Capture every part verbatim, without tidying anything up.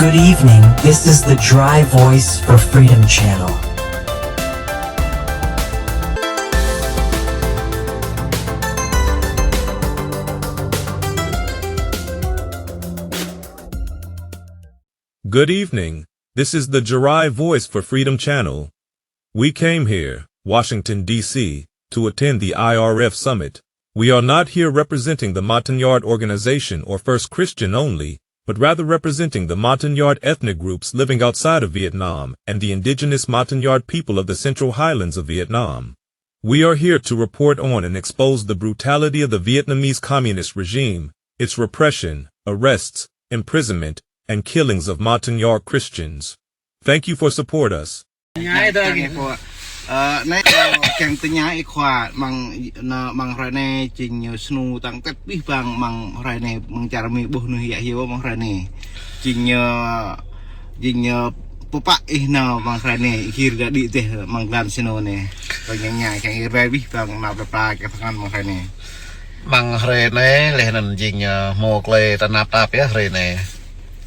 Good evening, this is the Dry Voice for Freedom channel. Good evening, this is the Dry Voice for Freedom channel. We came here, Washington, D C, to attend the I R F summit. We are not here representing the Montagnard organization or First Christian only, but rather representing the Montagnard ethnic groups living outside of Vietnam and the indigenous Montagnard people of the Central Highlands of Vietnam. We are here to report on and expose the brutality of the Vietnamese communist regime, its repression, arrests, imprisonment, and killings of Montagnard Christians. Thank you for support us. Tơña ih, ơ, anai, ơ, kiăng tơña ih khua, mơ̆ng, nơ, mơ̆ng hrơi anai, jing ñu snu tăng tĕt abih bang mơ̆ng hrơi anai, mơ̆ng čar Mi ƀuh mơnuih yă hyu mơ̆ng hrơi anai. Jing ñu, jing ñu pơpă ih nao mơ̆ng hrơi anai, ih gir đa đĭ dêh mơ̆ng glan snu anai. Kơ ñu ñai kiăng ih rai abih bang nao plơi pla kiăng tơngan mơ̆ng hrơi anai. Mơ̆ng hrơi anai, laih anŭn jing ñu hmâo tơlơi tơnap tap yơh hrơi anai.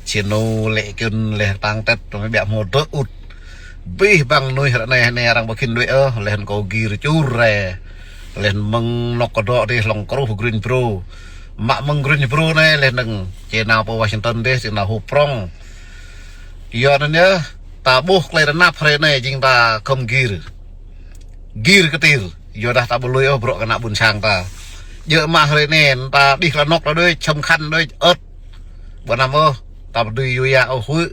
Snu lĕ kơnơ̆ng laih tăng tĕt, tơmai ƀiă hmâo dŏ ŭt. Abih bang mơnuih ră anai, anai arăng ƀu khĭn đuaĭ ôh, laih anŭn kâo gir čur rai. Laih anŭn mơ̆ng anŏ kơdŏ dih hlŏng truh Greensboro. Mă mơ̆ng Greensboro anai, laih anŭn či nao pơ Washington dih, či nao hŭp prŏng. Yua anŭn yơh, ta ƀuh tơlơi tơnap hrơi anai, jing ta khŏm gir. Gir kơtir, yua dah ta ƀu lui ôh bruă kơ ană ƀuôn sang ta. Djơ̆ mă hrơi anai, ta đih kla anŏ ta đuaĭ, čăm khăn đuaĭ, ơ̆t. Ƀu năm ôh, ta ƀu dưi yua yă ôh huĭ.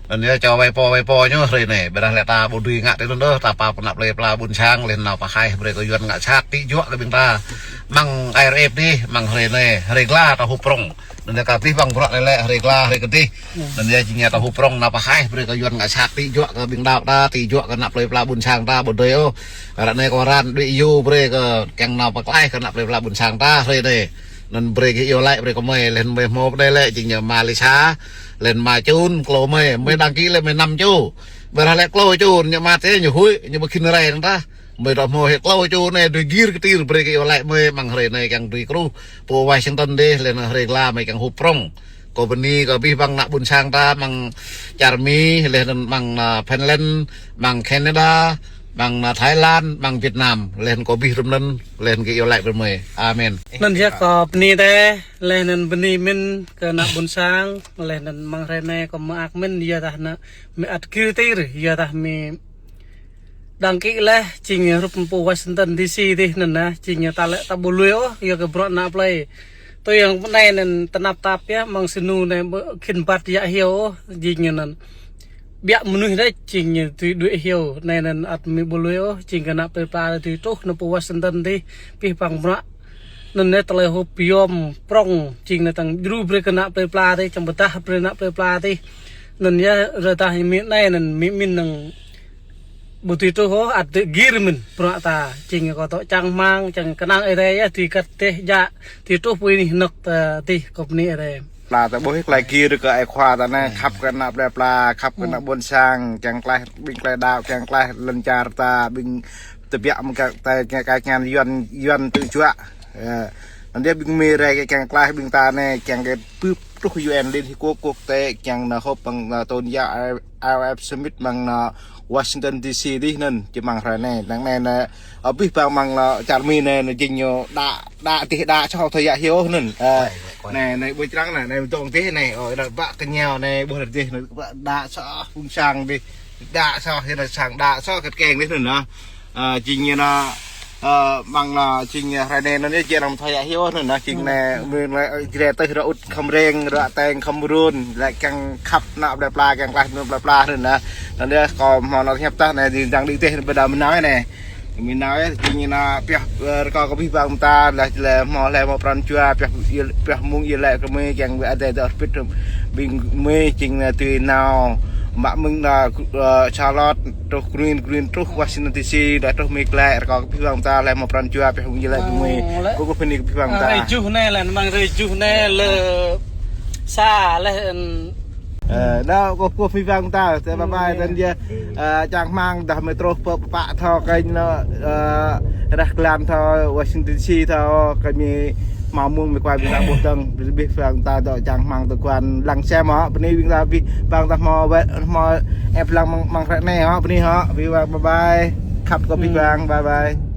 Anŭn yơh čô wai pô, wai pô ñu hrơi anai. Ƀiădah lĕ ta ƀu dưi ngă tui anŭn ôh, ta pap kơ ană plơi pla ƀuôn sang, laih nao pơhaih brơi kơ Yuan ngă sat, tĭ juă kơ ƀing ta. Mơ̆ng I R F dih, mơ̆ng hrơi anai, hrơi gla ta hŭp prŏng. Anŭn yơh kơ abih bang bruă lĕ lĕ, hrơi gla, hrơi kơdih. Anŭn yơh jing ñu ta hŭp prŏng nao pơhaih brơi kơ Yuan ngă sat, tĭ juă kơ ƀing đaŏ ta, tĭ juă kơ ană plơi pla ƀuôn sang ta, ƀu dưi ôh. Ră anai kâo răn đuaĭ yua brơi kơ kiăng nao pơklaih kơ ană plơi pla ƀuôn sang ta hrơi anai. Anŭn brơi kơ iâu laĭ brơi kơ mơi, laih mơi hmâo pơdai lĕ, jing ñu mă Lisa, laih mă čun, klâo mơi, mơi đăng ký lĕ mơi năm čô. Ƀiădah lĕ klâo čô, ñu mă tĕ ñu huĭ, ñu ƀu khĭn rai anŭn tah. Mơi dŏ hmâo hĭ klâo čô anai, dưi gir kơtir brơi kơ iâu laĭ mơi, mơ̆ng hrơi anai kiăng dưi truh pơ Washington dih, laih anŭn hrơi gla mơi kiăng hŭp prŏng. Kâo bơni kơ abih bang ană ƀuôn sang ta, mơ̆ng čar Mi, laih anŭn mơ̆ng, ơ, Finland, mơ̆ng Canada, mơ̆ng, ơ, Thái Lan, mơ̆ng Việt Nam, laih anŭn kâo abih hrŏm anŭn, laih anŭn kơ iâu laĭ brơi mơi. Amen. Anŭn yơh kâo bơni dêh, laih anŭn bơni mơ̆n kơ ană ƀuôn sang, laih anŭn mơ̆ng hrơi anai kâo mơak mơ̆n, yua dah anŭn mơi ăt gir kơtir, yua dah mơi đăng ký laih, jing hrup pơ Washington D C dih anŭn nah, jing ta lĕ ta ƀu lui ôh, yua kơ bruă ană plơi. Tui yang pơ anai anŭn tơnap tap yơh, mơ̆ng snu anai ƀu khĭn ƀă yă hyu ôh, jing anŭn. Ƀiă mơnuih đôč, jing ñu dưi đuaĭ hyu, anai anŭn ăt mơi ƀu lui ôh, jing kơ ană plơi pla dưi truh nao pơ Washington dih, abih bang bruă. Anŭn yơh tơlơi hŭp yom prŏng, jing anŭn tăng djru brơi kơ ană plơi pla dih, čang pơdah brơi ană plơi pla dih. Anŭn yơh rơdah mơi anai anŭn mơi mĭn năng ƀu dưi truh ôh, ăt dưi gir mơ̆n bruă ta. Jing kâo dŏ čang rơmang, čang kơnang Ơi Adai yơh, dưi kăt dêh djă, dưi truh pơ anih anŏ ta dih kơ bơni Ơi Adai. Pla ta ƀuh hĭ tơlơi gir kơ ơi khua ta anai, khăp kơ ană plơi pla, khăp kơ ană ƀuôn sang, kiăng klaih ƀing tơlơi đaŏ, kiăng klaih lŏn čar ta, ƀing tơbiă mơ̆ng kơ ta, kơ, kơ ñan Yuan, Yuan tĭ juă. Ơ, anŭn yơh ƀing mơi rai kơ kiăng klaih ƀing ta anai, kiăng kơ bưp truh U N Liên Hiệp Quốc, quốc tế, kiăng nao họp mơ̆ng, ơ, tôn giáo I R F Summit mơ̆ng, ơ, Washington D C dih anŭn, či mơ̆ng hrơi anai, năng anai, anai, abih bang mơ̆ng, ơ, čar Mi anai, anai jing ñu đaŏ, đaŏ dih đaŏ soh thâo yă hyu anŭn. Ơ, anai, anai ƀơi črăng anai, anai dŏng dih anai, ơ, anai ƀă kơñao anai, ƀuh dih anai, ƀă đaŏ soh, ƀuôn sang dih, đaŏ soh, anai sang đaŏ soh, kơt keng dih anŭn, ơ. Ơ, jing ñu anŭn, ơ, mơ̆ng anŭn, jing ñu hrơi anai anŭn yơh, jing arăng thâo yă hyu anŭn, anŭn, jing anai, mơ̆ng anai, ơ, jrê tơh rơŭt khŏm reng, rơteng khŏm run, lĕ kiăng khăp ană plơi pla, kiăng klaih ană plơi pla anŭn, anŭn. Anŭn yơh, kâo hmâo anŭn hiăp tah anai, jing dang đĭ dêh, ƀiădah mơ̆ng anai anai. Mơ̆ng anai yơh, jing anŭn pioh, ơ, rơkâo kơ abih bang ta, laih, laih hmâo, laih hmâo pran jua, pioh, pioh mơ̆ng iâu laĭ kơ mơi, kiăng wơ̆t Ơi Adai dŏ hơbĭt ƀing mơi, jing anŭn dưi nao, mă mơ̆ng anŭn, ơ, Charlotte, truh Green, Green truh Washington D C, laih truh Mi glaĭ, rơkâo kơ abih bang ta, laih hmâo pran jua, pioh mơ̆ng iâu laĭ kơ mơi. Kâo, kâo bơni kơ abih bang ta. Hrơi juh anai, laih mơ̆ng hrơi juh anai, lĕ sa, laih, ơ, Ơ, đaŏ kơ, kơ abih bang ta, tơ bye bye, tơl yơh, ơ, čang rơmang dah mơi truh pơ pă thâo kơ anŭn, ơ, rah glan thâo Washington D C thâo kơ mơi Hmâo mơ̆ng mĕ kuai ƀing ta ƀuh dơ̆ng, ƀing ta dŏ čang hmang tơguan lăng sem hŏ, bơni ƀing ta ƀing, ƀing ta hmâo wĕ, hmâo ĕp lăng măng, măng rĕ anai hŏ, bơni hŏ, ƀing ta bye bye. Khăp kơ ƀing ta, bye bye.